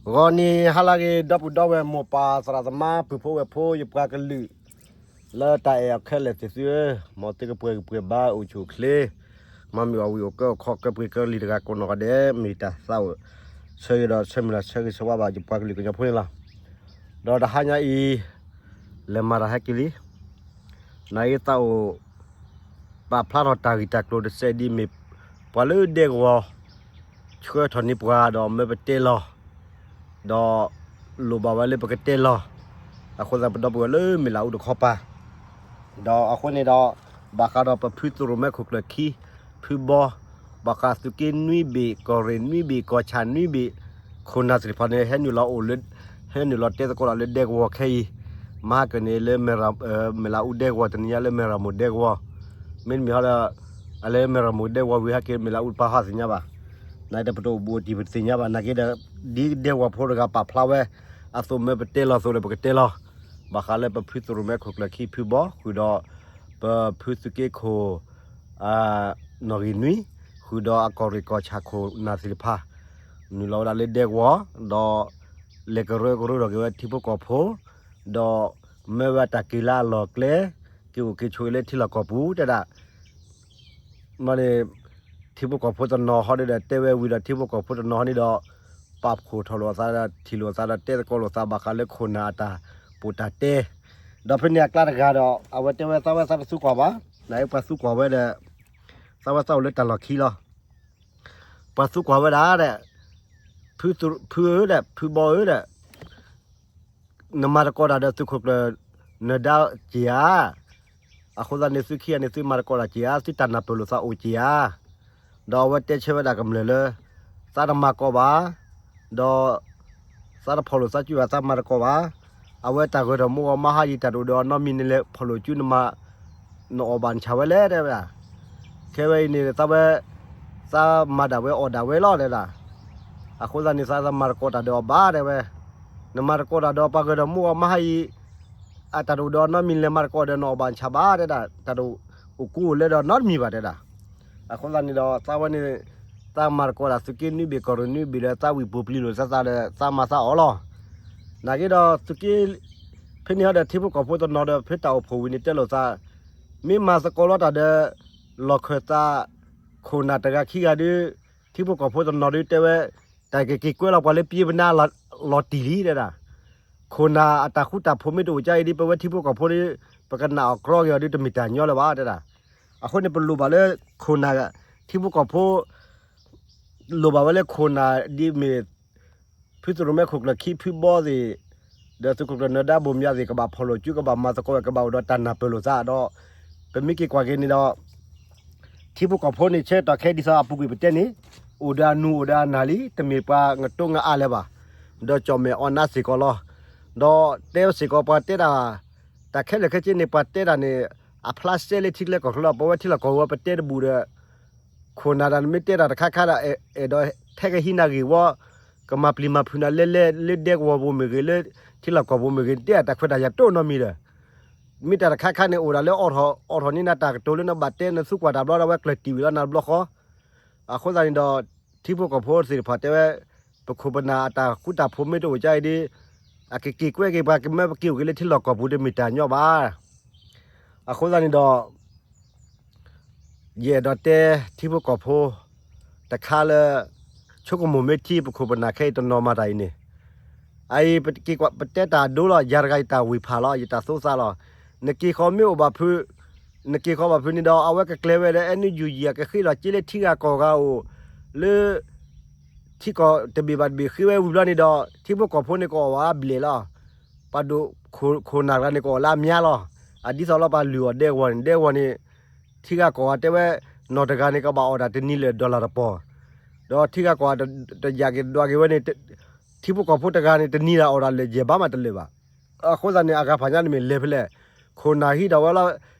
ဂီၤနံၤဟါလၢအဂ့ၤ ဒီပုၢ်ဒီဝဲၢ်မိၢ်ပၢ်သရၣ်သမါ ပုၢ်ဖိဝဲၢ်ဖိ ယပှၤကလုာ် လၢတၢ်အဲၣ်အီၤခဲလၢာ်သ့ၣ်သုဧၢ, မ်သုကပှဲၤဂံၢ်ပှဲၤဘါ အိၣ်ဆူၣ်အိၣ်ချ့, မၤမုာ်အီၣ်ဝံၤ အိၣ်ကၢအိၣ်ခီ ကၢပှ့ၤကၢလံၤတဂၤကိးနီၢ်ဂၤဒဲး မ့ၢ်တၢ်သးအိၣ်ဆၢဂ့ၤဒီးဆၢမုၢ်လၢ်ဆၢဂ့ၤဆၢဝါဘၣ် ယပှၤကလုာ်ကညီဖိန့ၣ်လီၤ. ဒီးတဟါညါအံၤ လဲၤမၤတၢ်ဟဲက့ၤလံ. နအံၤသးအိၣ် ပာ်ဖျါထီၣ်တၢ်ဂ့ၢ်တၢ်ကျိၤတစဲးဒ်မ့ၢ် ပှၤလၢဒဲကဝီၤ ဆှၢထီၣ်န့ၢ်ပှၤဒီးမၢပတဲလီၤ, ဒီးလိၣ်ဘၣ်ဝဲလၢပကတဲလီၤ, အဃိသတးပဒီပုၢ်ဝဲၢ်လၢမ့ၢ်လးအူတခီပၤ ဒီးအဃိန့ၣ်ဒီး ဘၣ်ဃးဒီးပဖုသရိၣ်မဲခိၣ်ကျၢၢ်ခံ ဖုဘီ, ဘၣ်ဃးသုးက့နွံဘ့ၣ် ကီၢ်ရ့ၣ်နွံဘ့ၣ် ကီၢ်ဆၣ်နွံဘ့ၣ် ခိၣ်နၢ်သ့ၣ်တဖၣ်န့ၣ် ဟဲနုာ်လီၤအိၣ်လၢ ဟဲနုာ်လီၤတဲသကိးဒီးလၢဒဲကဝီၤခဲအံၤ, မဟါကန့ၣ်လၢ မဲၢ်လးအူဒဲကဝီၤ တနံၤညါလၢမဲၢ်ရမိၢ်ဒဲကဝီၤ, မ့တမ့ၢ်ဟီဒီး အလၢမဲၢ်ရမိၢ်ဒဲကဝီၤဝံၤဟဲက့ၤ မဲၢ်လးအူတပၤဟီသ့ၣ်ညါဘၣ်, နတပတအိၣ်ဘူးအိၣ်တံၢ်ပတသ့ၣ်ညါဘၣ် နာ်က့ဒီး ဒ်ဒဲကဝီၤဖိတဂၤပာ်ဖျါဝဲ အသိးမၢပတဲလီၤသိးဒီးပကတဲလီၤ, ဘၣ်ဃးလၢပဖုသရိၣ်မဲခိၣ်ကျၢၢ်ခံဖုဘီ ဃုာ်ဒီး ပဖုသုးက့ခိၣ် နီၣ်ဂံၢ်နွံ ဃုာ်ဒီးအကီၢ်ရ့ၣ်ကီၢ်ဆၣ်ခိၣ်နၢ်သ့ၣ်တဖၣ် နုာ်လီၤဝဲဒၣ်လၢဒဲကဝီၤ ဒီး လဲၤကရၢကရိထီၣ်က့ၤဝဲထံဖိကီၢ်ဖိ ဒီးမၢဝဲတၢ်က့ၤလၢအလီၢ်ကျဲ က့ၤအိၣ်က့ၤဆိးက့ၤလၢထံလီၢ်ကီၢ်ပူၤတဲဒၣ် မ့ၢ်န့ၣ် ထံဖိကီၢ်ဖိတနီၤဟီဒီးတဲဝဲဝံၤဒီးထံဖိကီၢ်ဖိတနီၤဟီန့ၣ်ဒီး ပာ်ဖှိၣ်ထီၣ်လိာ်အသးဒီးထံၣ်လိာ်အသးဒီးတဲသကိးလိာ်သးဘၣ်ဃးလၢခိၣ်နၢ်အတၢ်ပိာ်တၢ်တဲ, ဒီးဖဲန့ၣ်အကျါတဂၤဒီး အဝဲတဲဝဲသးဝဲသးတသူကွၢ်ဘၣ်, နအံၤပှၤသူကွၢ်ဝဲဒီး သးဝဲသးအိၣ်လၢတၢ်လီၢ်ခံလီၤ. ပှၤသူကွၢ်ဝဲဒၣ်ဒီး ဖုဧၢဒီး ဖုဘီဧၢဒီး နမၤသကိးတၢ်ဒီးသုးခိၣ်ကျၢၢ်နၢၤဒါက့ၤဧါ, အဃိသတးန့ၣ် သုခံဂၤန့ၣ် သုမၤသကိးတၢ်က့ၤဧါ, သုတၢ်နၢ်ပၢၢ်လိာ်သးအိၣ်က့ၤဧါ, ဒီးအဝဲတဲဆၢဝဲဒၣ်ကမျၢၢ်လၢ သးတမၤသကိးဘၣ်, ဒီး သးတဖီၣ်လိာ်သးစုဘၣ် သးမၤသကိးဘၣ်, အဝဲတၢ်ဂဲၤထီၣ်မူဂီၤမါဟါယံၤ တၢ်တအိၣ်ဒီးအီၤနီတမံၤ နလဲၤဖီၣ်လိာ်စုနမၤ နအီၣ်ဘၣ်နဆၣ်ဝဲလဲၣ်တဲဝဲဒၣ်, ခဲဝဲအံၤန့ၣ် သးဝဲ သးမၤဒၣ်ဝဲအီၣ်ဒၣ်ဝဲလီၤတဲဒၣ်, အဃိသတးန့ၣ် သးတမၤသကိးတၢ်ဒီးအီၤဘၣ်တဲဝဲ, နမၤသကိးတၢ်ဒီးပှၤဂဲၤထီၣ်မူဂီၤမါဟါယံၤ အတၢ်တအိၣ်ဒီးအီၤနီတမံၤ နလဲၤမၤသကိးဒီးနအီၣ်ဘၣ်နဆၣ်ဘၣ်တဲဒၣ်, တၢ်တအိၣ်ကူအိၣ်လဲဒီးနီတမံၤဘၣ်တဲဒၣ်, အဃိသတးန့ၣ်ဒီး သးဝဲန့ၣ် သးမၤသကိးတၢ်သုးက့နွံဘ့ၣ် ကီၢ်ရ့ၣ်နွံဘ့ၣ်ဒီး သးဝံၣ်ပူၤပျံၤလိာ်သးသးဒီး သးမၤသးအီၤလီၤ. နာ်က့ဒီးသုးက့ ဖဲန့ၣ်ဟီဒီး ထံဖိကီၢ်ဖိတနီၤဒီး ဖဲတၢ်အိၣ်ဖှိၣ်ဝံၤန့ၣ်တဲလိာ်သး, မ့ၢ်မၤသကိးလီၤတၢ်ဒီး လီၢ်ခၢၣ်သး ခိၣ်နၢ်တဂၤခံဂၤဒီး ထံဖိကီၢ်ဖိတနီၤဒီးတဲဝဲ, တၢ်ကက့ၤကွဲလီၤပှၤလၢပျ့ပနါလီၤတံၢ်လံတဲဒၣ်, ခိၣ်နၢ်အတၢ်ဃူတၢ်ဖိးမ့ၢ်တအိၣ်ကါအံၤဒီး ပဝဲထံဖိကီၢ်ဖိဒီး ပကနၣ်အီၣ်ကြီက့ၤအီၤဒီး တမ့ၢ်တၢ်ညီလၢၤဘၣ်တဲဒၣ်, အဃိန့ၣ် ပလိၣ်ဘၣ်လၢခိၣ်နၢ် ထံဖိကီၢ်ဖိ လိၣ်ဘၣ်ဝဲလၢခိၣ်နၢ်ဒ်မ့ၢ် ဖုသရိၣ်မဲခိၣ်ကျၢၢ်ခံဖုဘီသ့ၣ်, ဒီးသုးခိၣ်ကျၢၢ်နၢၤဒါဘိၣ်မၠးသ့ၣ် ကဘၣ်ဖီၣ်လိာ်စု ကဘၣ်မၤသကိးဝဲ ကဘၣ်အိၣ်ဒီးတၢ်နၢ်ပၢၢ်လိာ်သးဒီး ပမ့ၢ်က့ၤကွၢ်က့ၤန့ၣ်ဒီး ထံဖိကီၢ်ဖိန့ၣ် ဆၢကတီၢ်ခဲအံၤဒ်သိးအပူၤကွံာ်ပတဲန့ၣ် အိၣ်ဒီးအနူၤအိၣ်ဒီးအနၢ်လံ တမ့ၢ်ပှၤငတိငအါလၢၤဘၣ်, ဒီးကၠီၣ်မဲာ်အီၣ်နါစ့ၢ်ကီးလီၤ. ဒီးတဲစ့ၢ်ကီးပှၤတဲတၢ် တၢ်ခဲလၢာ်ခဲဆ့န့ၣ် ပှၤတဲတၢ်န့ၣ် အဖျါစဲလၢထံကျဲကီၢ်ချၢလီၤ. ပဝဲထံလီၢ်ကီၢ်ပူၤပတဲတဘူၣ်ဒီး ခိၣ်နၢ်တၢ်နမ့ၢ်တဲတၢ်တခါခါဒီး အဲၣ်ဒိးထဲကဟံးနၤဂ့ၢ်ဝီ ကမၤပျံၤမၤဖုးနၤလဲၣ်လဲၣ် လၢဒဲကဝီၤပူၤမ့ၢ်ဂ့ၤ လၢထံလီၢ်ကီၢ်ပူၤမ့ၢ်ဂ့ၤ တဲအတၢ်ခွဲးတၢ်ယာ်တိၢ်နီတမံၤဒီး မ့ၢ်တၢ်တခါခါန့ၣ် အိၣ်ဒၣ်လၢအိးထီၣ် အိးထီၣ်န့ၢ်နၤတၢ်ကတိၤလၢနဘၣ်တဲ နသူကွၢ်တၢ်ဘျီဒီး အဝဲကျၢၢ်တံၢ်ဝံၤလီၤနၤတဘျီဃီ. အဃိသတးန့ၣ်ဒီး ထံဖိကီၢ်ဖိသ့ၣ်တဖၣ်တဲဝဲ ပခိၣ်ပနၢ်အတၢ်ဃူတၢ်ဖိးမ့ၢ်တအိၣ်ကါအံၤဒီး အကက့ၤကွဲက့ၤပှၤကမၢပက့ၤအိၣ်က့ၤလၢထံလီၢ်ကီၢ်ပူၤတမ့ၢ်တၢ်ညီဘၣ်. အဃိသတးန့ၣ်ဒီး ယအဲၣ်ဒိးတဲထံဖိကီၢ်ဖိတခါလၢ ဆိကမိၣ်မ့ၢ်ထံပခိၣ်ပနၢ်ခဲအံၤ တနီၤမၤတၢ်အံၤန့ၣ် အအံၤ ပတဲတၢ်ဒိလီၤ ယၤတဂၤယတၢ်ဝံၢ်ဖးလီၤ ယတၢ်သိသးလီၤ. နက့ၤဃီမ့ၢ်အိၣ်ဘၣ်ဖုး နက့ၤဃီဘၣ်ဖုးန့ၣ်ဒီး အဝဲကကျဲၤဝဲဒီး အဲၣ်နူၣ်ယူၣ်ယံၣ် အကဃ့လီၤက့ၤလၢထံဂၤကီၢ်ဂၤအိၣ် လၢ ထံကီၢ်တဘ့ၣ်ဘၣ်တဘ့ၣ်ဃ့ဝဲဝံၤဘျီန့ၣ်ဒီး ထံဖိကီၢ်ဖိန့ၣ် ကအီၣ်ဝဲအါဘျဲၣ်လီၤ. ပှၤဒိၣ်ခိၣ်နၢ်တဂၤန့ၣ် ကအီၣ်လၢအါမးလီၤ. အဒ်သိးလီၤ ပှၤလုၢ်အီၣ်ဒဲကဝီၤန့ၣ် ဒဲကဝီၤန့ၣ် ထံဂၤကီၢ်ဂၤတဲဝဲ နီၢ်တဂၤန့ၣ် ကဘၣ်အီၣ်တၢ်တနံၤလၢ dollar တပီၢ် ဒီးထံဂၤကီၢ်ဂၤတယၢ်က့ၤဒွးက့ၤဝဲန့ၣ် ထံဖိကီၢ်ဖိတဂၤန့ၣ် တနံၤဒၣ်အီၣ်ဒၣ်လၢယဲၢ်ဘးမးတလၢာ်ဘၣ်. အဃိသတးန့ၣ် အဂၤဖးညါန့ၣ်မ့ၢ်လဲၤဖဲလဲၣ် ခိၣ်နၢ်ဟံးဒီးဝဲလီၤ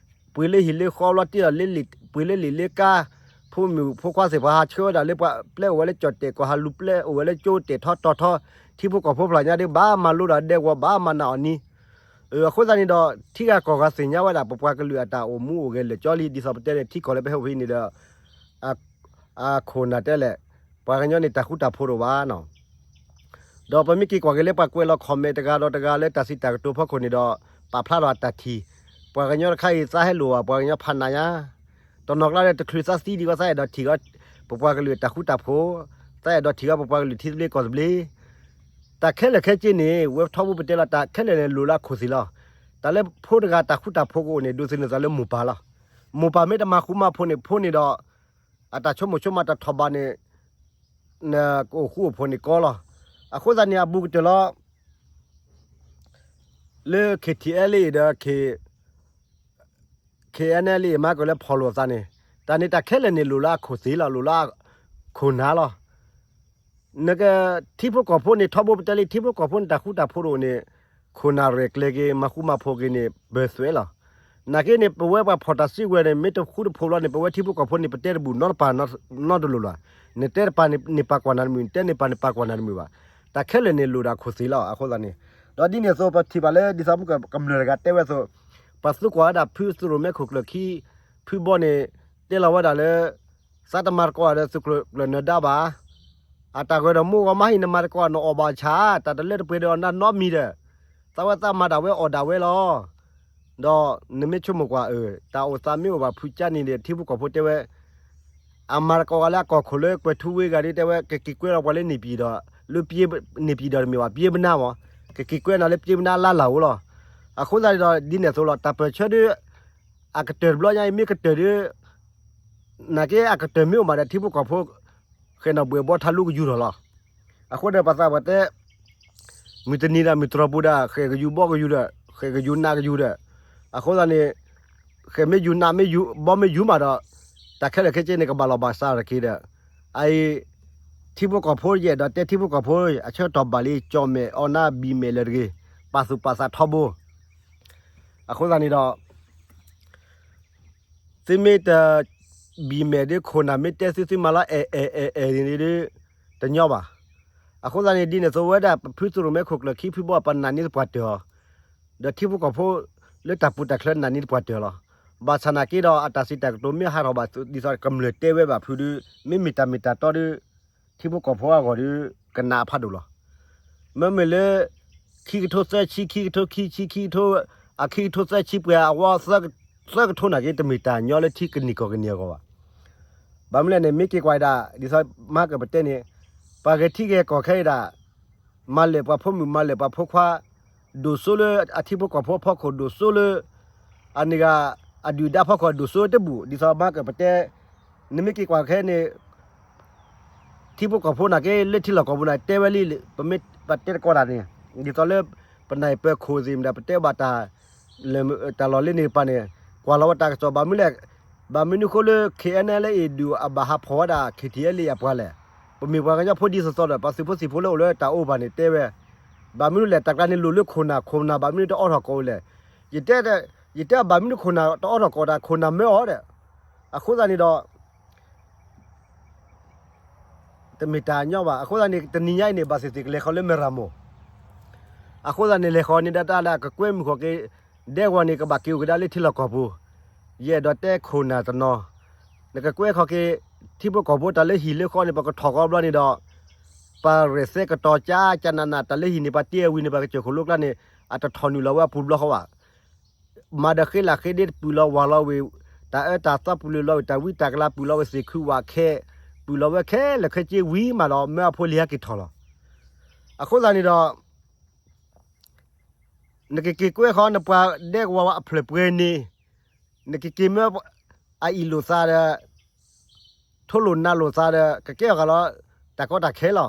ပှ့ၤလၢဟံၣ်လၢဃီဘျီတ့ၢ်ဒီး ပှ့ၤလၢလံာ်လၢကါ ဖိမုၣ်ဖိခွါသ့ၣ်ပှၤဟးဆှၢဝဲဒၣ်လၢပှၤပျဲအိၣ်ဝဲလၢကၠီၣ်တဲာ် ကီၢ်ဟးလူၤပျဲအိၣ်ဝဲလၢကၠိတဲာ်ထီတီၤထီ ထံဖိကီၢ်ဖိဖးညါဒီး ဘၣ်မၤလိဒၣ်ဒဲကဝီၤ ဘၣ်မၤနးအီၣ်နံၤ အဃိသတးန့ၣ်ဒီး ထံဂၤကီၢ်ဂၤသ့ၣ်ညါဝဲဒၣ် ပပှၤကလုာ်အတၢ်အိၣ်မူအိၣ်ဂဲၤလၢာ်ကၠီလံ ဒ်သိးပတဲန့ၣ် ထံကီၢ်လၢပဟဲအိၣ်ဖဲအံၤန့ၣ်ဒီး အခိၣ်နၢ်တဲလဲၣ် ပှၤကညီန့ၣ် တၢ်ဃူတၢ်ဖိးတအိၣ်ဘၣ်နီၤ. ဒီးပမ့ၢ်က့ၤကွၢ်က့ၤလၢပှၤကွဲးလီၤ comment တဂၤဒီးတဂၤလၢတၢ်စံးတၢ်ကတိၤဖီခိၣ်န့ၣ်ဒီး ပာ်ဖျါထီၣ်အတၢ်ထံၣ်, ပှၤကညီတခါအံၤသးဟဲလိာ်ဘၣ် ပှၤကညီဖးနးညါ, တနီၤကျါဒီး တချုးသးသံဒံးဝဲ သးအဲၣ်ဒိးထံၣ်အီၤ ပပှၤကလုာ်အတၢ်ဃူတၢ်ဖိး, သးအဲၣ်ဒိးထံၣ်အီၤ ပပှၤကလုာ်ထံသဘျ့ကီၢ်သဘျ့, တၢ်ခဲလၢာ်ခဲဆ့န့ၣ် ဝဲထီဘိပတဲလီၤ တၢ်ခဲလၢာ်န့ၣ်လိၣ်လၢအခိၣ်သ့ၣ်လီၤ. တၢ်လၢဖိတဂၤတၢ်ဃူတၢ်ဖိးကအိၣ်န့ၣ် ဒိးသန့ၤသးလၢမိၢ်ပၢ်လီၤ. မိၢ်ပၢ်မ့ၢ်တမၤဃူမၤဖိးန့ၣ် ဖိန့ၣ်ဒီး အတၢ်ဆိကမိၣ်ဆိကမးတထီၣ်ဘးန့ၣ် နကအိၣ်ဃူအိၣ်ဖိးန့ၣ်ကီလီၤ. အဃိသတးန့ၣ် အဘူးကတၢၢ်လီၤ လၢ K T L A ဒီး K N L A မၤကလၢဖီၣ်လိာ်သးန့ၣ်, တၢ်န့ၣ်တၢ်ခဲလၢာ်န့ၣ်လိၣ်လၢအခိၣ်သ့လီၤ, လိၣ်လၢအခိၣ်နၢ်လီၤ. နက ထံဖိကီၢ်ဖိန့ၣ် ထီဘိပတဲလံ ထံဖိကီၢ်ဖိန့ၣ် တၢ်ဃူတၢ်ဖိးတအိၣ်န့ၣ် ခိၣ်နၢ်ရဲၣ်ကျဲၤက့ၤ မၤဃူမၤဖိးက့ၤန့ၣ် ပၢၤသွဲလီၤ. နာ်က့န့ၣ် ပဝဲပှၤဖီၣ်တၢ်စုကဝဲၤန့ၣ် မ့ၢ်တဃူတဖိးလီၤန့ၣ် ပဝဲထံဖိကီၢ်ဖိန့ၣ် ပတဲတဘူၣ်နီတပၤနီတလိၤလီၤ. နတဲတပၤန့ၣ် ပာ်ကွၢ်နၤတမုာ်, နတဲန့ၣ်ပာ်န့ၣ်ပာ်ကွၢ်နၤတမုာ်ဘၣ်. တၢ်ခဲလၢာ်န့ၣ်လိၣ်ဒၣ်ခိၣ်သ့လီၤ. အဃိသတးန့ၣ် ဒီးဒ်န့ၣ်အသိး ပထံၣ်ဘၣ်လၢ ဒ်သိးမုၢ်ကမျၢၢ်တဂၤတဲဝဲအသိး, ပှၤသံကွၢ်ဝဲဒၣ်ဖုသရိာ်မဲခိၣ်ကျၢၢ်ခံ ဖုဘီန့ၣ် တဲလီၤဝဲဒၣ်လၢ သးတမၤသကိးဒီးသုးခိၣ်ကျၢၢ်နၢၤဒါဘၣ်. အတၢ်ဂဲၤဒီးမိၢ်ဂီၤမးဟံၣ် နမၤသကိးနအီၣ်ဘၣ်ဆၣ် တၢ်တလၢတပှဲၤဒီးနနီတမံၤဒီး, သးဝဲသးမၤဒၣ်ဝဲအီၣ်ဒၣ်ဝဲလီၤ. ဒီးနမ့ၢ်ဆိကမိၣ်ကွၢ်အၢ တၢ်အိၣ်သးမ့ၢ်အိၣ်ဘၣ်ဖုကၠါနံၤဒီး ထံဖိကီၢ်ဖိတဲဝဲ အမၤသကိးဂၤလၢအကီၢ်ခိၣ်လၢကွဲၤထူဝ့ဂၤဒ်တဲဝဲ ကက့ၤကွဲလီၤပှၤလၢန့ၣ်ပၠံၣ်ဒီး လၢန့ၣ်ပၠံၣ်ဒီးတမ့ၢ်ဘၣ် ပျ့ပနါမး, ကက့ၤကွဲနၤလၢပျ့ပနါလါလၢ်ဧိၤလီၤ. အဃိသတးန့ၣ်ဒီး ဒ်န့ၣ်အသိးလီၤ တၢ်ပၢၢ်ဆၢဒ် အကတၢၢ်တဘျီညါအံၤမ့ၢ်ကတၢၢ်ဒ် နာ်က့အကတၢၢ်မ့ၢ်အိၣ်မးဒီး ထံဖိကီၢ်ဖိ ဃဲၤနီၣ်ဘှဲးဘီထးလူကယူၤထီၣ်လီၤ. အဃိဒီးပှၤသးပှၢ်တဲ မုၢ်တနံၤဒီးမုၢ်တြီၤပူၤဒီး ဃဲၤကယူၤဘီကယူၤဒီး ဃဲၤကယူၤနးကယူၤဒီး, အဃိသတးန့ၣ် ဃဲၤမ့ၢ်ယူၤနးမ့ၢ်ယူၤ ဘီမ့ၢ်ယူၤမးဒီး တၢ်ခဲလၢာ်ခဲဆ့န့ၣ် ကဘၣ်လီၤဘၣ်စးတက့ၢ်ဒီး အအံၤ ထံဖိကီၢ်ဖိယအဲၣ်ဒိးတဲထံဖိကီၢ်ဖိ အဆၢကတီၢ်ဘၣ်လံ ကၠီၣ်မဲာ်အီၣ်နါဘံၣ်မဲာ်လၢာ်တဂ့ၤ, ပာ်သူၣ်ပာ်သးထီဘိ. အဃိသတးန့ၣ်ဒီး သုမ့ၢ်တ ဘံၣ်မဲာ်ဒ်ခိၣ်နၢ်မ့ၢ်တဲသု သုမၤလီၤအဲၣ်အဲၣ်အဲၣ်အဲၣ်န့ၣ်ဒ် တညီဘၣ်. အဃိသတးန့ၣ် ဒ်န့ၣ်အသိးဝဲဒၣ် ပဖုသရိာ်မဲခိၣ်ကျၢၢ်ခံဖုဘီ ပနာ်န့ၢ်သပှၢ်တၢၢ်အီၤ, ဒီးထံဖိကီၢ်ဖိ လၢတၢ်ပူၤတၢ်ချၢနာ်န့ၢ်သပှၢ်တၢၢ်လီၤ. ဘၣ်ဆၣ်နာ်က့ဒီး အတၢ်စံးတၢ်ကတိၤမ့ၢ်ဟးထီၣ်ဘၣ် ဒ်သိးကမျၢၢ်တဲဝဲဘၣ်ဖုဒ် မ့မ့ၢ်တၢ်မ့ၢ်တၢ်တီဒ် ထံဖိကီၢ်ဖိအဂီၢ်ဒီး ကနၣ်အဖးဒိၣ်လီၤ. မ့မ့ၢ်လၢ ခံကထိသၢဆံ ခံကထိခံဆံ ခံကထိ အခံကထိသၢဆံပှဲၤ အဝဲသၢကထိနာ်က့ တမ့ၢ်တၢ်ညီလၢထံကန့ၢ်ကီၢ်ကန့ၢ်အဂီၢ်ဘၣ်. ဘၣ်မနုၤလဲၣ်န့ၣ် မ့ၢ်က့ၤကွၢ်ဒၣ် ဒ်သိးမဟါကပတဲန့ၣ် ပှၤဂဲၤထံဂဲၤကီၢ်ခဲအံၤဒၣ် မၤလၢာ်ပှၤဖိမုၣ် မၤလၢာ်ပှၤဖိခွါ ဒိၣ်စိလၢအထံဖိကီၢ်ဖိအဖီခိၣ် ဒိၣ်စိလၢ အန့ၣ်ဂၤ အဒုၣ်ဒါဖီခိၣ် ဒိၣ်စိတဘူၣ် ဒ်သိးမဟါကပတဲ နမ့ၢ်က့ၤကွၢ်ခဲန့ၣ် ထံဖိကီၢ်ဖိနာ်က့ လၢထံလီၢ်ကီၢ်ပူၤန့ၣ် တဲဝဲလံ ပမ့ၢ်ပတဲတကီးတၢ်န့ၣ် ဒ်သိးလၢ ပနၢ်ပၢၢ်ခိၣ်သ့ၣ်မတၤ ပတဲဘၣ်တၢ် တၢ်လီၢ်လၢန့ၣ်တပၤန့ၣ် ကွၢ်လီၤဝဲတၢ်ကစီၣ်ဘၣ်မနုၤလဲၣ် ဘၣ်မနုၤဃိလၢ K N L A ဒုးအဘၣ်ဟးဖီၣ်ဝဲဒၣ် K T L A အပှၤလဲၣ်. ပမ့ၢ်ပှၤကညီဖိဒ်သိးသိးဒီး ပှၤသုးဖိသံၣ်ဖိလၢအိၣ်လၢတၢ်အိၣ်ဘၣ်န့ၣ်တဲဝဲ ဘၣ်မနုၤလဲၣ် တၢ်ကျါန့ၣ်လိၣ်လၢခိၣ်နၢ် ခိၣ်နၢ်ဘၣ်မနုၤတအိးထီၣ်ကိးလဲၣ်. ယတဲ ယတဲဘၣ်မနုၤခိၣ်နၢ်တအိးထီၣ်ကိးတၢ် ခိၣ်နၢ်မၢအီၤဒီး အဃိသတးန့ၣ်ဒီး တမ့ၢ်တၢ်ညီဘၣ်. အဃိသတးန့ၣ် တနံၤညါအံၤန့ၣ် ဘၣ်သ့ၣ်သ့ၣ်ကလဲၤဃီၤလၢမဲၢ်ရမိၢ် အဃိသတးန့ၣ် လဲၤဃီၤန့ၣ်ဒၣ်တၢ်လၢကကွဲမုာ်ဃီၤက့ၤ ဒဲကဝီၤန့ၣ် ကဘၣ်က့ၤအိၣ်ကဒါလၢထံလီၢ်ကီၢ်ပူၤ ယအဲၣ်ဒိးတဲခိၣ်နၢ်တနီၤ နကကွဲဃီၤက့ၤ ထံဖိကီၢ်ဖိတၢ်လၢဟံၣ်လၢဃီန့ၣ် ပကထီၣ်ဃီဘျီန့ၣ်ဒီး ပှၤရဲၣ်သဲကတီၤကၢကၢနးနး တၢ်လၢဟံၣ်န့ၣ် ပှၤတ့အဝံၤန့ၣ် ပှၤကစၢၢ်ခိၣ်လိကျါန့ၣ် အတထီၣ်နုာ်လီၤဝဲအပူၤဘျီဃီဘၣ်. မၤဒီးဃ့လၢ်ဃ့ဒ့တပုၢ်လီၤဝၤလီၤဝံၤ တၢ်အၢတၢ်သီပုၢ်လီၤဝံၤ တၢ်ဝံတၢ်ကလၤပုၢ်လီၤဝံၤ သ့ၣ်ခုဝးခဲ ပုၢ်လီၤဝဲခဲလၢာ်ခဲဆ့ဝံၤမးဒီး မၢအဖိလံၤဟဲက့ၤထီၣ်လီၤ. အဃိသတးန့ၣ်ဒီး နကက့ၤကွဲဃီၤနပှၤဒဲကဝီၤအဖျၢၣ်ပှဲၤန့ၣ် နကက့ၤမၢအအံၣ်လိာ်သးဒီး ထိလိာ်နးလိာ်သးဒီး ကကဲအီၤဂၤလီၤ တၢ်ကီတၢ်ခဲလီၤ.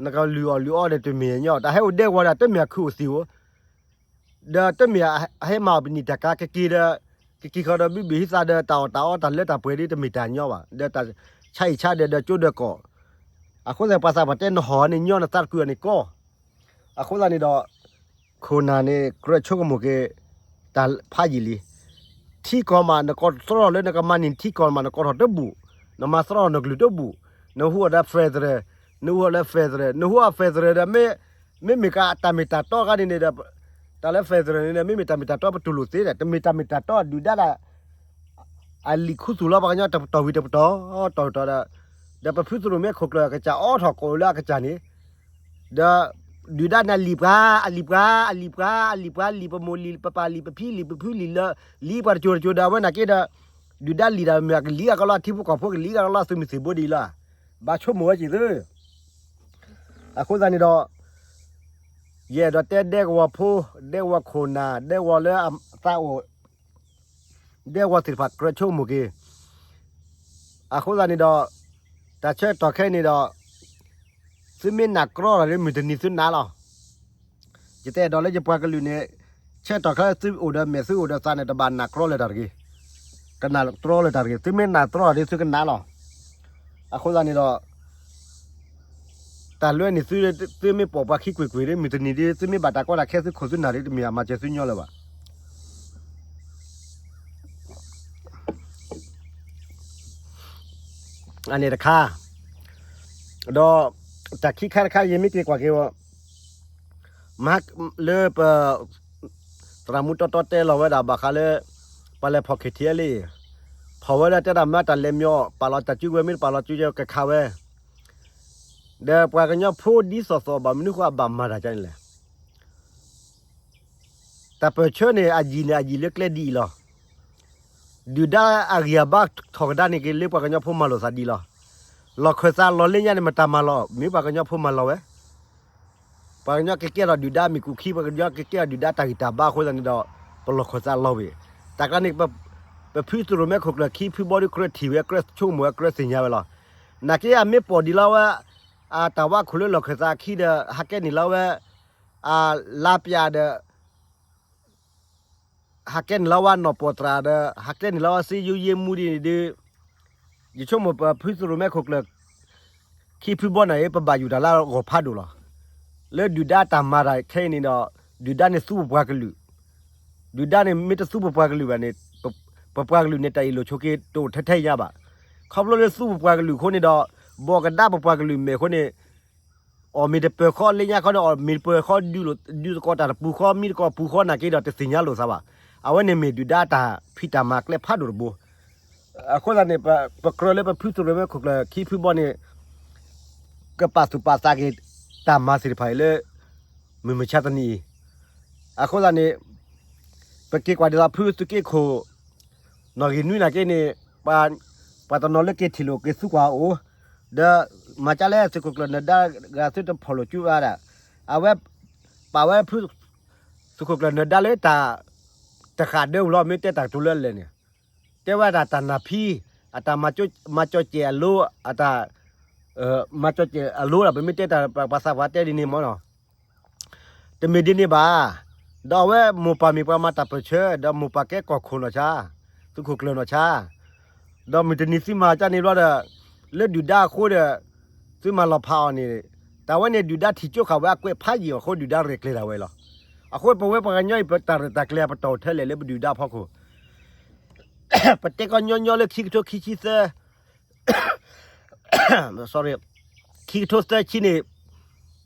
နကလုၢ်အီၣ်လုၢ်အီဒီးတမ့ၢ်ညီ တၢ်ဟဲအိၣ်ဒဲကဝီၤဒီး တမ့ၢ်အခုၣ်အိၣ်သံၣ်ဧိၤ ဒီးတမ့ၢ်အဟဲမၤအီၣ်ပနံာ်တၢ်ကၤကက့ၤဒီး ကက့ၤဃီၤဒီးဘုဘ့ၣ်ဟံးသးဒီးတၢ်အီၣ်တၢ်အီတၢ်လၢတၢ်ပှဲၤဒီးတမ့ၢ်တၢ်ညီဘၣ် ဒီးတၢ်ဆါဟံၣ်ဆါဒီးဒီးကၠိဒီးကီၢ် အဃိသတးပှၤသးပှၢ်တဲနဟီၣ်န့ၣ်ညီ နသးတကုၢ်အီၤန့ၣ်ကီၢ် အဃိသတးန့ၣ်ဒီး ခိၣ်နၢ်န့ၣ် ကြၢးဆိကမိၣ်က့ၤ တၢ်ဖးယံာ်လံ. ထံကီၢ်မး နကိးသြီၣ်လၢနကမၤန့ၢ်ထံကီၢ်မး နကိးထီၣ်တဘူၣ်, နမၤသြီၣ်နကလုၢ်တဘူၣ်, နဟူအီၤဒီး federal, နဟူအီၤလၢ federal, နဟူအီၤ federal ဒီး မ့မ့ၢ်ကတၢ်မ့ၢ်တၢ်တီခါန့ၣ်န့ၣ်ဒီး တၢ်လၢ federal န့ၣ်ဒီး မ့မ့ၢ်တၢ်မ့ၢ်တၢ်တီပတူၢ်လိာ်သ့ဒီး တမ့ၢ်တၢ်မ့ၢ်တၢ်တီဒုၣ်ဒါဒၣ် အလံာ်ခူသူၣ်လီၤပှၤကညီတပတီၢ်ဝံၤတပတီၢ် တီၢ်တတီၢ်ဒီး ဒီးပဖုသရိာ်မဲခိၣ်ကျၢၢ်အကစၢ်အိးထီၣ်ကိးလၢအကစၢ်န့ၣ် ဒီး ဒုၣ်ဒါန့ၣ်အလံၤပှၤ, အလံၤပှၤ, အလံၤပှၤ, အလံၤပှၤ, လံၤပမိၢ်လံၤပပၢ်လံၤပဖံလံၤပဖုလံၤလၢ လံၤပှၤတစိၤတစိၤဒီး အဝဲနာ်က့ဒီး ဒုၣ်ဒါလံၤတၢ်မ့ၢ်အကလံၤအကလီ အထံဖိကီၢ်ဖိကလံၤအကလီ သုးမုၢ်သံၣ်ဘိဒ်အံၤလီၤ. ဘၣ်ဆိကမိၣ်ဝဲက့ၤသု. အဃိသတးန့ၣ်ဒီး ယအဲၣ်ဒိးတဲဒဲကဝီၤဖိ, ဒဲကဝီၤခိၣ်နၢ်, ဒဲကဝီၤလၢအသးအိၣ်, ဒဲကဝီၤသ့ၣ်တဖၣ်ကြၢးဆိကမိၣ်က့ၤ. အဃိသတးန့ၣ်ဒီး တၢ်ဆၢကတီၢ်ခဲအံၤန့ၣ်ဒီး သုမ့ၢ်နာ်ကြီလီၤဒီးမုၢ်တနံၤသုနာ်လီၤ. ယတအဲၣ်ဒိးလၢယပှၤကလုာ်န့ၣ် ဆၢကတီၢ်ခဲအံၤသုအိၣ်ဒီးမဲာ်သုအိၣ်ဒီးသးန့ၣ် တဘၣ်နာ်ကြီလၢၤတၢ်တဂ့ၤ, ကနာ်ကြီလၢၤတၢ်တဂ့ၤ. သုမ့ၢ်နာ်ကြီလီၤဒီးသုကနာ်လီၤ. အဃိသတးန့ၣ်ဒီး တၢ်လွဲန့ၣ်သု, သုမ့ၢ်ပိာ်ပှၤခံကွ့ၢ်ကွ့ၢ်ဒီး မုၢ်တနံၤဒီး သုမ့ၢ်ဘၣ်တၢ်ကီတၢ်ခဲသုခိၣ်သုနၢ်ဒီး တမ့ၢ်အမၤစၢၤသုညီလၢၤဘၣ်. အန့ၣ်တခါ, ဒီးတၢ်ခံခါတခါ ယမ့ၢ်က့ၤကွၢ်က့ၤဝဲ မဟါလၢပ သရၣ်မူတီတီတဲလီၤဝဲဒၣ်ဘၣ်ဃးလၢ ပှၤလဲၤဖီၣ် ခ့ထံအဲလ့ၣ်, ဖီၣ်ဝဲဒၣ်တဲဒၣ်မ့ၢ်တၢ်လဲၤမညီ, ပာ်လီၤတၢ်စုကဝဲၤမ့ၢ်တပာ်လီၤစုကဝဲၤကခးဝဲ, ဒီးပှၤကညီဖိဒ်သိးသိးဘၣ်မနုၤဃိအဘၣ်မၤတၢ်ဒ်န့ၣ်လဲၣ်. တၢ်ပၢၢ်ဆၢန့ၣ် အယံၤန့ၣ်အယံၤလၢကျဲဒ်အံၤလီၤ. ဒုၣ်ဒါအဂံၢ်အဘါထီၣ်ကဒါန့ၣ်က့ၤလၢပှၤကညီဖိမၤလိာ်သးဒ်လီၤ. လီၢ်ခၢၣ်သးလီၤလၢညါန့ၣ် မတၤမၤလီၤ, မ့ၢ်ပှၤကညီဖိမၤလီၤဝဲ. ပှၤကညီကကဲထီၣ်ဒုၣ်ဒါမ့ၢ်ကူၣ်ခံ, ပှၤကညီကကဲထီၣ်ဒုၣ်ဒါတၢ်ဂံၢ်တၢ်ဘါအဃိသတးန့ၣ်ဒီး ပလီၢ်ခၢၣ်သးလီၤဝဲ. တၢ်ကျါန့ၣ် ပဖုသရိၣ်မဲခိၣ်ကျၢၢ်ခံဖုဘီဒုးကြၢးထံၣ်ဝဲ ကြၢးဆိကမိၣ်ဝဲ ကြၢးသ့ၣ်ညါဝဲလီၤ. နာ်က့အမ့ၢ်ပိာ်ဒံးလီၤဝဲ အတၢ်ဝါခိၣ်လၢလီၢ်ခၢၣ်သးအခံဒီး ဟးကဲန့ၣ်လီၤဝဲ အလါပျၢ်ဒီး ဟးကဲန့ၣ်လီၤဝဲနီၢ်ပီၢ်သရၣ်ဒီး ဟးကဲန့ၣ်လီၤဝဲစ့ယိယ့မူဒ်န့ၣ်ဒီး ယဆိကမိၣ်ပဖုသရိၣ်မဲခိၣ်ကျၢၢ် ခံဖုဘီန့ၣ် ပဘၣ်ယူၢ်တၢ်လၢအဂီၢ်ဖးဒိၣ်လီၤ. လၢဒုၣ်ဒါတၢ်မၤတၢ်ခဲအံၤန့ၣ်ဒီး ဒုၣ်ဒါန့ၣ်သူပပှၤကလုာ်, ဒုၣ်ဒါန့ၣ်မ့ၢ်တသူပပှၤကလုာ်ဘၣ်န့ၣ် ပပှၤကလုာ်န့ၣ် တၢ်အ့ၣ်လိာ်ဆိးက့တအိၣ်ထဲထဲညါဘၣ်. ခီဖျိလၢသူပပှၤကလုာ်အဃိန့ၣ်ဒီး ဘီကဒါပပှၤကလုာ်မဲာ်အဃိန့ၣ် အီၣ်မ့ၤတပၢၤဃီလၢညါခီဒီး အီၣ်မ့ၤတပၢၤဃီ ဒုးသကိးတၢ်တပူၤဃီ မံသကိးပူၤဃီနာ်က့ဒီး တသ့ၣ်ညါလိာ်သးဘၣ်. အဝဲန့ၣ်မ့ၢ်ဒုၣ်ဒါတၢ်ဖံးတၢ်မၤကျဲဖးဒိၣ်တဘိ. အဃိသတးန့ၣ် ပကြၢးလၢပဖုသရိၣ်မဲခိၣ်ကျၢၢ်ခံဖုဘီန့ၣ် ကပာ်သူၣ်ပာ်သးက့ၤတၢ်မၤသ့ၣ်တဖၣ်အံၤလၢ မုၢ်မဆါတနံၤအံၤ. အဃိသတးန့ၣ် ပက့ၤကွၢ်ဒ်သိးဖုသုးက့ခိၣ် နီၣ်ဂံၢ်နွံနာ်က့န့ၣ် ပှၤတနီၤလၢက့ၤထံၣ်လိာ်က့ၤသူကွၢ်အိၣ်, ဒီးမၤကၢ်လဲၣ် သုးခိၣ်ကျၢၢ်နၢၤဒါဂၤသုတဖီၣ်လိာ်ကၠူဝဲဒၣ်, အဝဲ ပာ်ဝဲဖု သုးခိၣ်ကျၢၢ်နၢၤဒါလၢတၢ် တဃာ်ဒၢဝံၤလီၤ မ့ၢ်တဲတၢ်ကတိၤလၢအလဲၣ်န့ၣ်, တဲဝဲဒၣ်တၢ်နၢ်ဖံ အတၢ်မၤကၠီၣ်ကဲၣ်အလိ အတၢ် မၤကၠီၣ်ကဲၣ်အလိဒီး ပမ့ၢ်တဲတၢ် ပှၤသးပှၢ်တဲဒ်န့ၣ်မ့ၢ်နီၤ. တမ့ၢ်ဒ်န့ၣ်ဘၣ်. ဒီးအဝဲမိၢ်ပၢ်မ့ၢ်ပှၤမၤတၢ်ပၢၢ်ဆၢ ဒီးမိၢ်ပၢ်ကဲကီၢ်ခိၣ်နီၢ်ဆါ, သုးခိၣ်ကျၢၢ်နီၢ်ဆါ, ဒီးမုၢ်တနံၤသုမၤကၢ်န့ၣ်ဘျီဒီး လၢဒုၣ်ဒါအဃိဒီး သုမၤလီၤဖးအီၤန့ၣ်, တၢ်ဝဲန့ၣ်ဒုၣ်ဒါထံၣ်ကၠိဃာ်ဝဲအကွဲးဖးယံာ်အဃိ ဒုၣ်ဒါရဲၣ်ကျဲၤတၢ်ဝဲလီၤ. အဃိပဝဲပှၤကညီအံၤ ပတၢ်ရဲၣ်တၢ်ကျဲၤပတီၢ်ထဲလဲၣ်လၢပဒုၣ်ဒါဖီခိၣ် ပတဲကီညီညီလၢခံကထိခံဆံသၢ sorry, ခံကထိသၢဆံန့ၣ်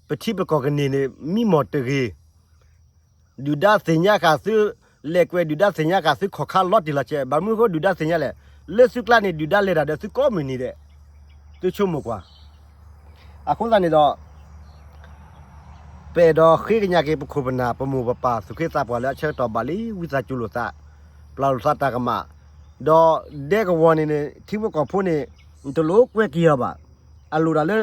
ပထံပကီၢ်ကန့ၢ်န့ၣ် မံမီၢ်တဂ့ၤ. ဒုၣ်ဒါသ့ၣ်ညါဃာ်သု လဲၤကွဲးဒုၣ်ဒါသ့ၣ်ညါဃာ်သု ခီၣ်ခါလီၤတံၢ်လီၤဆဲး ဘၣ်မနုၤအဃိဒုၣ်ဒါသ့ၣ်ညါလဲၣ်. လၢသုကျါန့ၣ် ဒုၣ်ဒါလဲၤတၢ်ဒီးသုကိးမုၢ်နံၤဒဲး, သုဆိကမိၣ်ကွၢ်. အဃိသတးန့ၣ်ဒီး ပအဲၣ်ဒိးဃ့ကညးက့ၤပခိၣ်ပနၢ် ပမိၢ်ပပၢ် သူၣ်က့သးပှၢ်လၢအဆၢကတီၢ်ဘၣ်လံ ဝံသးစူၤလိာ်သး ပျၢ်လိာ်သးတၢ်ကမၣ်, ဒီးဒဲကဝီၤန့ၣ်န့ၣ် ထံဖိကီၢ်ဖိန့ၣ် နတလိၣ်ကွဲက့ၤအီၤဘၣ်. အလိၣ်ဒၣ်လၢ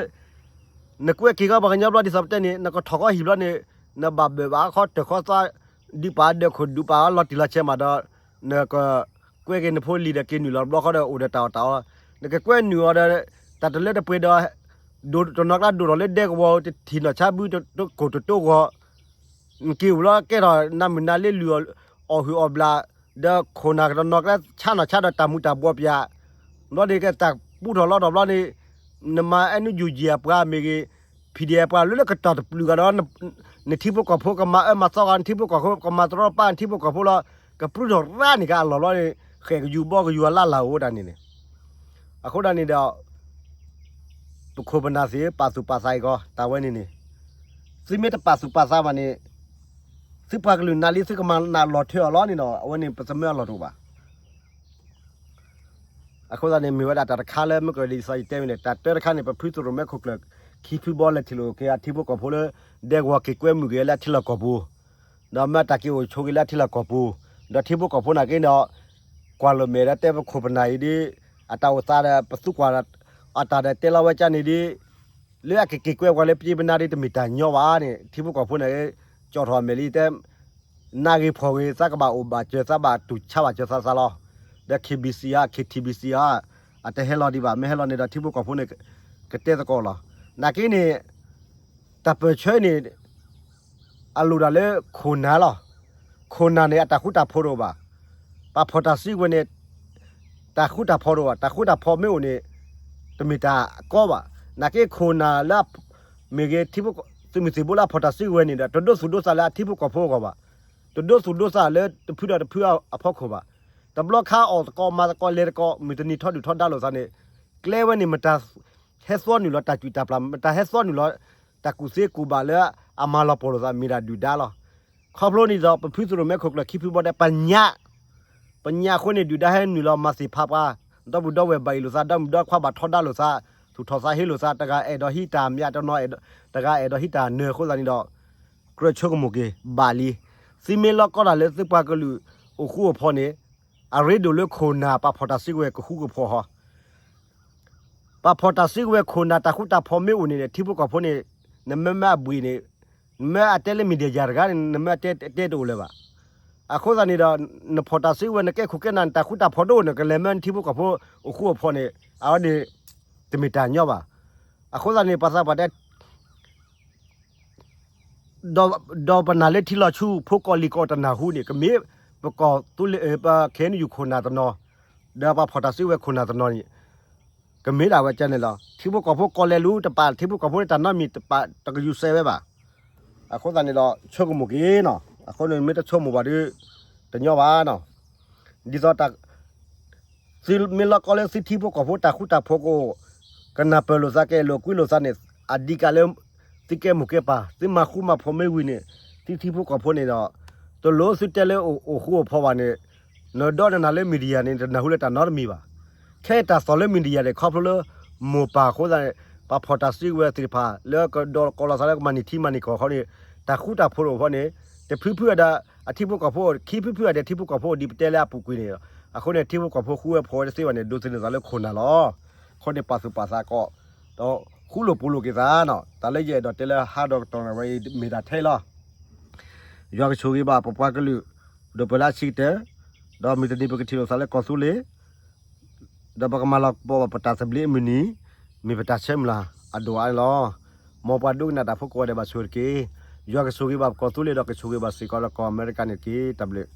နကွဲက့ၤကီးပှၤကညီဘျီဒ်သိးပတဲန့ၣ် နကထီၣ်ကီးဟံၣ်ဘျီန့ၣ် နဘၣ်ဘၢၣ်ဘၣ်အခီတၢၢ်ခီသီ ဒုးပာ်ဒၢးခိၣ်ဒုးပာ်အီၤလီၤတံၢ်လီၤဆဲးမးဒီး နကကွဲက့ၤနဖိလံၤဒီးက့ၤနုာ်လီၤတဘျီဃီဒီးအိၣ်ဒီးတၢ်အီၣ်တၢ်အီ, နကကွဲနုာ်အီၤဒီး တၢ်တလၢတပှဲၤဒီး ဒိၣ်တနီၤကျါဒိၣ်ထီၣ်လၢဒဲကဝီၤ တထံၣ်နီၢ်ဆါဘု တကိၢ်တတိဂီၢ် နက့ၤအိၣ်လီၤကဲထီၣ်နၤမုၢ်နၤလ့လုၢ်အီၣ်ဟုၣ်အီၣ်ဘျၣ်, ဒီးခိၣ်နၢ်ကတနီၤကျါဆါနီၢ်ဆါဒီးတၢ်မူၤတၢ်ဘှီးပၠး, ဘျီန့ၣ်ကတၢ်ပူထီၣ်လီထီၣ်ဘျီန့ၣ် နမၤ NUG အပှၤမ့ၢ်ဂ့ၤ PDF အပှၤလၢလၢကတီၢ်တပျုာ်ဂၤဒီး နထံဖိကီၢ်ဖိကမၤအၢမၤသီဂီၤ နထံဖိကီၢ်ဖိကမၤတရီတပါ နထံဖိကီၢ်ဖိလီၤ ကပြုၢ်ထီၣ်ရၣ်န့ၣ်ကအလီၢ်ဘျီန့ၣ် ဃဲၣ်ကယူၤဘီကယူၤအလၢ်လၢ်အိၣ်တၢ်န့ၣ်န့ၣ် အဃိဒၣ်န့ၣ်ဒီး ပခိၣ်ပနၢ်သ့ၣ် ပာ်သူၣ်ပာ်သးအံၤကီး တၢ်ဝဲန့ၣ်န့ၣ် သုမ့ၢ်တပာ်သူၣ်ပာ်သးဘၣ်န့ၣ် သုပှၤကလုာ်နးလံ သုကမၤနးလီၤထွဲအီၤလီၤန့ၣ်ဒီး အဝဲန့ၣ် ပသမၢအလီၢ်တအိၣ်ဘၣ်. အဃိသတးန့ၣ် မ့ၢ်ဝဲဒၣ်တၢ်တခါလၢမ့ၢ်ကရၢဒ်သိးယတဲမ့ၢ်န့ၣ် တၢ်တၢတခါန့ၣ် ပဖုသရိၣ်မဲခိၣ်ကျၢၢ် ခံဖုဘီလဲၤထံၣ်လိာ်က့ၤအထံဖိကီၢ်ဖိလၢ ဒဲကဝီၤက့ၤကွဲမုာ်က့ၤလၢအထံလီၢ်ကီၢ်ပူၤ, ဒီးမ့ၢ်အတၢ်က့ၤအိၣ်ဆိးက့ၤလၢအထံလီၢ်ကီၢ်ပူၤ, ဒီးထံဖိကီၢ်ဖိနာ်က့ဒီး ကွၢ်လိာ်မဲာ်ဒီးတဲပခိၣ်ပနၢ်အံၤဒ် အတၢ်အိၣ်သးဒီးပသူကွၢ် အတၢ်ဒီးတဲလီၤဝဲကၢ်န့ၣ်ဒ် လၢအကက့ၤကွဲပှၤလၢပက့ပနါဒ်တမ့ၢ်တၢ်ညီဘၣ်န့ၣ် ထံဖိကီၢ်ဖိန့ၣ် ကၠီၣ်ထီၣ်အမဲာ်လံတဲ နၢ်ဂ့ၤဖှီၣ်ဂ့ၤ သးကဘၣ်အိၣ်ဘၣ်စၢၤ သးဘၣ်တူၢ်ဆါဘၣ်စၢၤသးသးလီၤ. ဒီး K B C ဧါ K T B C ဧါ အတဟဲလီၤဒံးဘၣ် မ့ၢ်ဟဲလီၤန့ၣ်ဒီးထံဖိကီၢ်ဖိန့ၣ် ကတဲသကိးလီၤ. နာ်က့န့ၣ် တၢ်ပၢၢ်ဆၢန့ၣ် အလိၣ်ဒၣ်လၢခိၣ်နၢ်လီၤ. ခိၣ်နၢ်န့ၣ် အတၢ်ဃူတၢ်ဖိးတအိၣ်ဘၣ်. ပှၤဖီၣ်တၢ်စုကဝဲၤန့ၣ် တၢ်ဃူတၢ်ဖိးတအိၣ်ဘၣ်. တၢ်ဃူတၢ်ဖိးမ့ၢ်အိၣ်န့ၣ် တမ့ၢ်တၢ်ကီဘၣ်. နာ်က့ခိၣ်နၢ်လၢ မ့ၢ်ဂ့ၤ သုးမုၢ်သံၣ်ဘိလၢအဖီၣ်တၢ်စုကဝဲၤန့ၣ်ဒီး တဒိသူၣ်ဒိသးလၢအထံဖိကီၢ်ဖိအဂီၢ်ဘၣ်. တဒိသူၣ်ဒိသးလၢတဖုဒီးတဖုအဖီခိၣ်ဘၣ်. တဘျီခါအီၣ်သကိးမၤသကိးလဲၤသကိး မုၢ်တနံၤထီဒုၣ်ထီဒါလိာ်သးန့ၣ် ကျဲဝဲန့ၣ် မတၤဟဲသွီနုာ်လီၤတၢ်ကွံာ်တၢ်ပျၢ် မတၤဟဲသွီနုာ်လီၤ တၢ်ကူၣ်သ့ကူၣ်ဘၣ်လၢအမၤလီၤပှီၢ်လိာ်သး မ့ၢ်ဒၣ်ဒုၣ်ဒါလီၤ. ခီဖျိန့ၣ်ဒီး ပဖုသရိာ်မဲခိၣ်ကျၢၢ်ခံဖုဘီဒီး ပညၣ် ပညၣ်အဃိန့ၣ် ဒုၣ်ဒါဟဲနုာ်လီၤမၤသ့ၣ်ဖးပှၤ ဒီပုၢ်ဒီဝဲၢ်ဘၣ်အ့ၣ်လိာ်သး ဒီမုၣ်ဒီခွါဘၣ်ထီဒါလိာ်သး သူၣ်ထီၣ်သးဟ့လိာ်သး တဂၤအဲၣ်ဒိးဟံးတၢ်မၠးတနီၤ တဂၤအဲၣ်ဒိးဟံးတၢ်နၢၤအဃိသတးန့ၣ်ဒီး ကြၢးဆိကမိၣ်က့ၤဘၣ်လံ. သုမ့ၢ်လီၢ်ကီတၢ်လၢသုပှၤကလုာ်အိၣ်ဃူအိၣ်ဖိးန့ၣ် အရ့ဒိၣ်လၢခိၣ်နၢ်ပှၤဖီၣ်တၢ်စုကဝဲၤကဃူကဖိးဟီ ပှၤဖီၣ်တၢ်စုကဝဲၤခိၣ်နၢ်တၢ်ဃူတၢ်ဖိးမ့ၢ်အိၣ်န့ၣ် ထံဖိကီၢ်ဖိန့ၣ် နမ့ၢ်မ့ၢ်အဘှံးန့ၣ် နမ့ၢ်အတဲလၢ media တဂၤန့ၣ် နမ့ၢ်အတဲတဲတအိၣ်လၢၤဘၣ်. အဃိသတးန့ၣ်ဒီး နဖီၣ်တၢ်စုကဝဲၤ နကဲခိၣ်ကဲနၢ် နတၢ်ဃူတၢ်ဖိးတအိၣ်န့ၣ် ကလဲၤမၢထံဖိကီၢ်ဖိအိၣ်ဃူအိၣ်ဖိးန့ၣ် အဝဲန့ၣ် တမ့ၢ်တၢ်ညီဘၣ်. အဃိသတးန့ၣ် ပှၤသးပှၢ်တဲ ဒီးပနာ်လၢထံလီၤဆူ ဖိကီၢ်လံၤကီၢ်တနၢ်ဟူန့ၣ် ကမ့ၢ်ပကီၢ်သူလ့ၤ ပ K N U ခိၣ်နၢ်တနီၤ ဒီးပှၤဖီၣ်တၢ်စုကဝဲၤခိၣ်နၢ်တနီၤန့ၣ် ကမ့ၢ်ဒၣ်ဝဲကဲန့ၣ်လီၤ. ထံဖိကီၢ်ဖိကီၢ်လဲၤလူၤတပာ် ထံဖိကီၢ်ဖိန့ၣ်တၢ်နီတမံၤတပာ် တကယူၤစဲးဝဲဘၣ်. အဃိသတးန့ၣ်ဒီး ဆိကမိၣ်က့ၤနီၤ အဃိန့ၣ်မ့ၢ်တဆိကမိၣ်ဘၣ်ဒီး တညီဘၣ်နီၤ. ဒ်သိး သုမ့ၢ်လီၢ်ကီလၢသုထံဖိကီၢ်ဖိတၢ်ဃူတၢ်ဖိးကအိၣ် ကနၢ်ပၢၢ်လိာ်သး ကအဲၣ်လိာ်ကွံလိာ်သးန့ၣ် အဓိကလၢ သုကဲမိၢ်ကဲပၢ် သုမၤဃူမၤဖိးမ့ၢ်ဝံၤန့ၣ် သုထံဖိကီၢ်ဖိန့ၣ်ဒီး တလိၣ်သုတဲလၢအိၣ်ဃူအိၣ်ဖိးဘၣ်န့ၣ် နဒီနနၢ်လၢ media န့ၣ် တနၢ်ဟူလၢတၢ်နီတမံၤဘၣ်. ခဲအံၤတၢ်သီၣ်လၢ media န့ၣ် ခီဖျိလၢ မိၢ်ပၢ်အဃိသတးန့ၣ် ပှၤဖီၣ်တၢ်စုကဝဲၤသ့ၣ်တဖၣ် လၢကဒီးကိးလီၤသးလၢကမၤန့ၢ်ထံမၤန့ၢ်ကီၢ်အဃိန့ၣ် တၢ်ဃူတၢ်ဖိးတအိၣ်အဃိန့ၣ် တဖုဖုအဒီး အထံဖိကီၢ်ဖိ ခံဖုဖုအဒီးထံဖိကီၢ်ဖိဒ်ပတဲလၢအပူၤကွံာ်န့ၣ်လီၤ. အဃိန့ၣ် ထံဖိကီၢ်ဖိဃူဝဲဖိးဝဲတသ့ဘၣ်န့ၣ် ဒိးသန့ၤသးလၢခိၣ်နၢ်လီၤ. အဃိန့ၣ် ပာ်သူၣ်ပာ်သးကီး ဒီးဃူလိာ်ဖိးလိာ်က့ၤသးနီၤ. တၢ်လၢယအဲၣ်ဒိးတဲလၢဟါဒီးကတီၢ်န့ၣ်ဝဲအံၤ မ့ၢ်ဒၣ်ထဲအံၤလီၤ. ယွၤကဆိၣ်ဂ့ၤဘၣ်ပပှၤကလုာ် ဒီးပှၤလၢအဆံးကတၢၢ်, ဒီးမုၢ်တနံၤပကထံၣ်လိာ်သးလၢကီၢ်သူလ့ၤ ဒီးပကမၤလီၤပှီၢ်ဘၣ်ပတၢ်သဘျ့အမုၢ်နံၤ မ့ၢ်ပတၢ်ဆၢမုၢ်လၢ်အဒိၣ်အါန့ၣ်လီၤ. မ်ပှၤဒိကနၣ်တၢ်ဖိကိးဂၤဒဲးဘၣ်ဆိၣ်ဂ့ၤတက့ၢ်. ယွၤကဆိၣ်ဂ့ၤဘၣ်ပကီၢ်သူလ့ၤဒီးကဆိၣ်ဂ့ၤဘၣ်စ့ၢ်ကီးလၢကီၢ်အမဲရကၤန့ၣ်တက့ၢ်. တၢ်ဘျုး